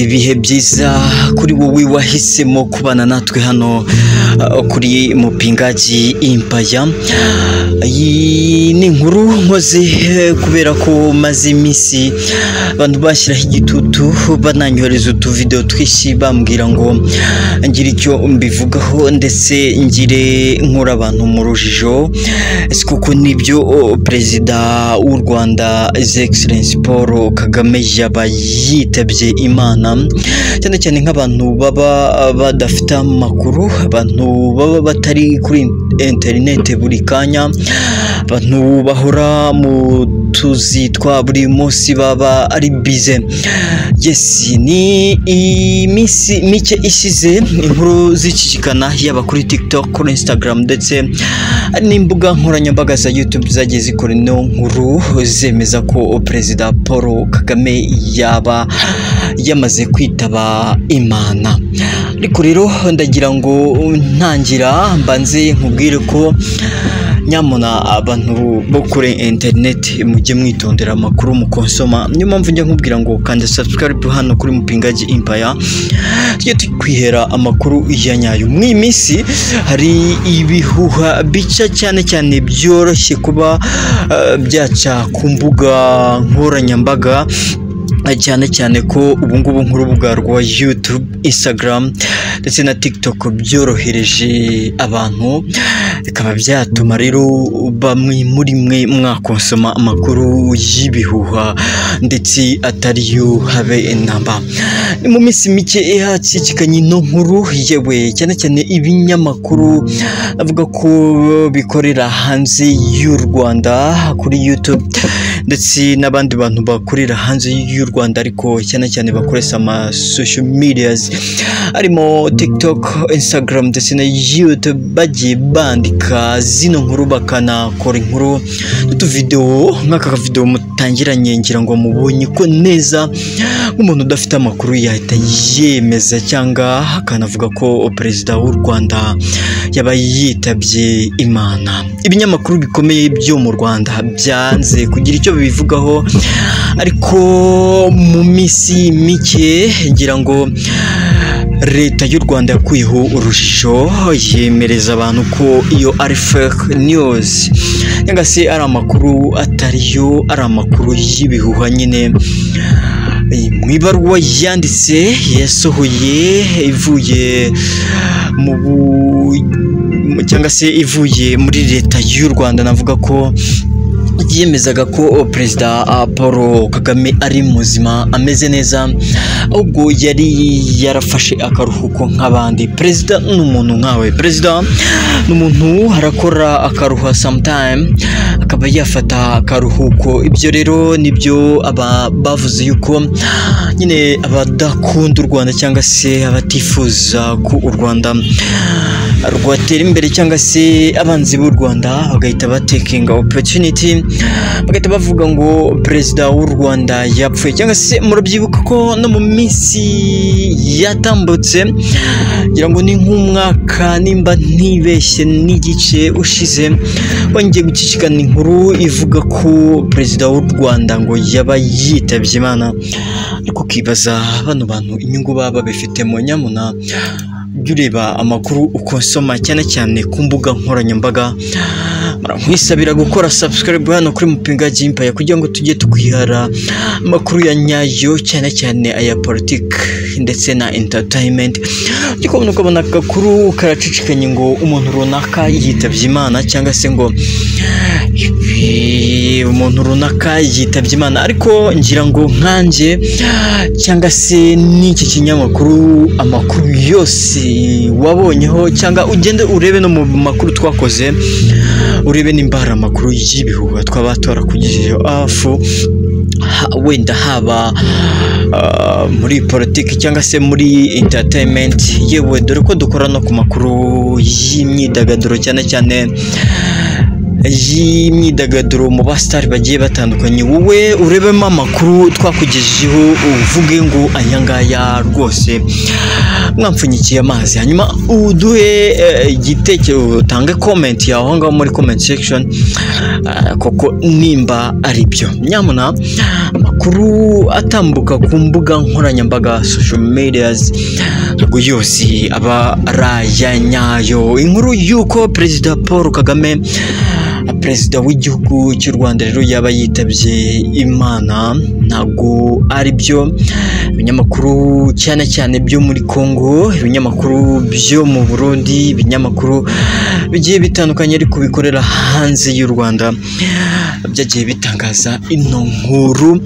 Ibihe byiza kuri wowe wahisemo kubana natwe hano kuri Mupingaji Empire. Iyi ni inkuru nkoze kubera ko maze iminsi abantu bashyiraho igitutu, bananyohereza utuvideo twinshi bambwira ngo ngire icyo mbivugaho, ndetse ngire nkura abantu mu rujijo. Ese koko nibyo, Perezida w'u Rwanda, His Excellency Paul Kagame, yaba yitabye Imana? Cyane cyane nk'abantu baba badafite amakuru, abantu baba batari kuri interineti buri kanya, abantu bahora mu tuzi twa buri munsi, baba ari bize. Yes, ni iminsi mike ishize inkuru zicicikana, yaba kuri TikTok, kuri Instagram, ndetse n'imbuga nkoranyambaga za YouTube zagiye zikora ino nkuru, zemeza ko Perezida Paul Kagame yaba yamaze kwitaba Imana. Ariko rero ndagira ngo ntangira mbanze nkubwire ko nyamuna abantu bo kuri interineti mujye mwitondera amakuru mukonsoma. Niyo mpamvu njya nkubwira ngo kanda subscribe hano kuri Mupingaji Empire, tujye tukwihera amakuru ya nyayo. Muri iyi minsi hari ibihuha bica cyane cyane, byoroshye kuba byaca ku mbuga nkoranyambaga, cyane cyane ko ubu ngubu nk'urubuga rwa YouTube, Instagram ndetse na TikTok byorohereje abantu, bikaba byatuma rero bamwe muri mwe mwakonsoma amakuru y'ibihuha ndetse atariyo habe namba. Ni mu minsi mike hacicikanye ino nkuru, yewe cyane cyane ibinyamakuru avuga ko bikorera hanze y'u Rwanda kuri YouTube, ndetse n'abandi bantu bakorera hanze y'u Rwanda ariko cyane cyane bakoresha ama social medias harimo TikTok, Instagram ndetse na YouTube, bagiye bandika zino nkuru, bakanakora inkuru n'utuvidewo nk'aka kavidewo mutangiranye. Ngira ngo mubonye ko neza nk'umuntu udafite amakuru yahita yemeza cyangwa akanavuga ko Perezida w'u Rwanda yaba yitabye Imana. Ibinyamakuru bikomeye byo mu Rwanda byanze kugira icyo bibivugaho, ariko mu minsi mike ngira ngo Leta y'u Rwanda yakuyeho urujijo, yemereza abantu ko iyo ari fake news cyangwa se ari amakuru atariyo, ari amakuru y'ibihuha nyine. Mu ibaruwa yanditse yasohoye ivuye mu cyangwa se ivuye muri Leta y'u Rwanda, navuga ko yemezaga ko Perezida Paul Kagame ari muzima, ameze neza, ahubwo yari yarafashe akaruhuko nk'abandi. Perezida ni umuntu nkawe, perezida ni umuntu, arakora akaruha, sometime akaba yafata akaruhuko. Ibyo rero nibyo aba bavuze yuko nyine abadakunda u Rwanda cyangwa se abatifuza ko u Rwanda rwatera imbere cyangwa se abanzi b'u Rwanda bagahita batekinga opportunity, bagahita bavuga ngo Perezida w'u Rwanda yapfuye. Cyangwa se murabyibuka ko no mu minsi yatambutse, ngira ngo ni nk'umwaka nimba ntibeshye n'igice ushize, bongeye gucicikana inkuru ivuga ko Perezida w'u Rwanda ngo yaba yitabye Imana. Ariko ukibaza bano bantu inyungu baba babifitemo. Nyamuna jya ureba amakuru ukonsoma cyane cyane ku mbuga nkoranyambaga. Nkwisabira gukora subscribe hano kuri Mupingaji Empire kugira ngo tujye tukwihara amakuru ya nyayo, cyane cyane aya politiki ndetse na entertainment. Ujya kubona ukabona agakuru karacicikanye ngo umuntu runaka yitabye Imana cyangwa se ngo umuntu runaka yitabye Imana, ariko ngira ngo nkanjye cyangwa se n'iki kinyamakuru, amakuru yose wabonyeho cyangwa ugende urebe no mu makuru twakoze, urebe nimba hari amakuru y'ibihuha twaba twarakugejejeho afu wenda haba muri politiki cyangwa se muri entertainment, yewe dore ko dukora no ku makuru y'imyidagaduro, cyane cyane y'imyidagaduro mu basitari bagiye batandukanye. Wowe urebemo amakuru twakugejejeho, uvuge ngo aya ngaya rwose mwampfunyikiye amazi, hanyuma uduhe igitekerezo, utange comment yawe aho ngaho muri comment section. koko nimba ari byo. Nyamuna amakuru atambuka ku mbuga nkoranyambaga social medias ntabwo yose aba ari aya nyayo. Inkuru y'uko Perezida Paul Kagame, perezida w'igihugu cy'u Rwanda rero yaba yitabye Imana ntabwo ari byo. Ibinyamakuru cyane cyane byo muri Congo, ibinyamakuru byo mu Burundi, ibinyamakuru bigiye bitandukanye ariko bikorera hanze y'u Rwanda byagiye bitangaza ino nkuru.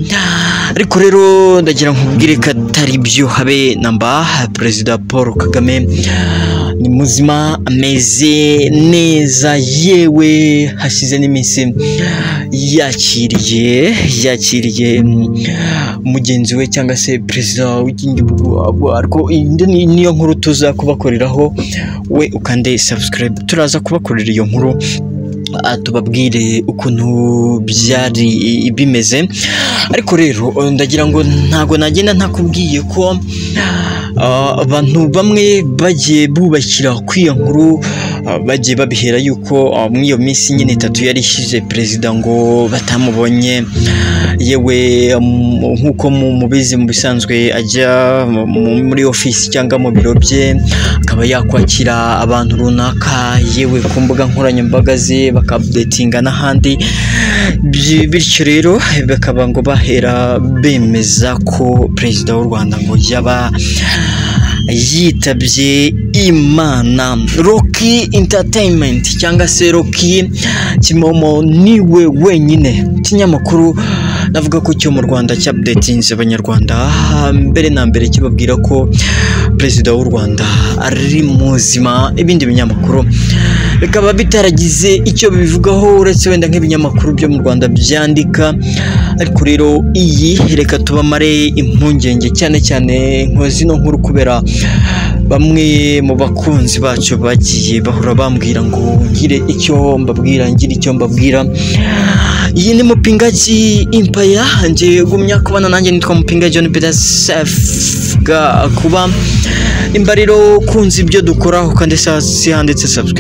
Ariko rero ndagira nkubwire ko atari byo habe namba. Perezida Paul Kagame ni muzima, ameze neza, yewe hashize n'iminsi yakiriye mugenzi we cyangwa se perezida w'ikindi gihugu. Ariko niyo nkuru tuza kubakoreraho, we ukande subscribe, turaza kubakorera iyo nkuru tubabwire ukuntu byari bimeze. Ariko rero ndagira ngo ntago nagenda ntakubwiye ko abantu bamwe bagiye bubakira kuri iyo nkuru, bagiye babihera yuko muri iyo minsi nyine itatu yari ishize perezida ngo batamubonye. Yewe nk'uko mubizi mu bisanzwe ajya muri ofisi cyangwa mu biro bye akaba yakwakira abantu runaka, yewe ku mbuga nkoranyambaga ze bakabudetinga n'ahandi. Bityo rero bakaba ngo bahera bemeza ko perezida w'u Rwanda ngo yaba yitabye Imana. Rocky Entertainment cyangwa se Rocky Kimomo niwe wenyine kinyamakuru navuga ko cyo mu Rwanda cyapdatinze abanyarwanda mbere na mbere kibabwira ko perezida w'u Rwanda ari muzima. Ibindi binyamakuru bikaba bitaragize icyo bibivugaho uretse wenda nk'ibinyamakuru byo mu Rwanda byandika. Ariko rero iyi reka tubamare impungenge cyane cyane nkozi no nkuru, kubera bamwe mu bakunzi bacu bagiye bahora bambwira ngo ngire icyo mbabwira, ngire icyo mbabwira. Iyi ni Mupingaji Empire, ngiye gumya kubana nanjye nitwa Mupinga John Peter Sef kuba imbariro kunzi ibyo dukora, kandi si handitse subscribe.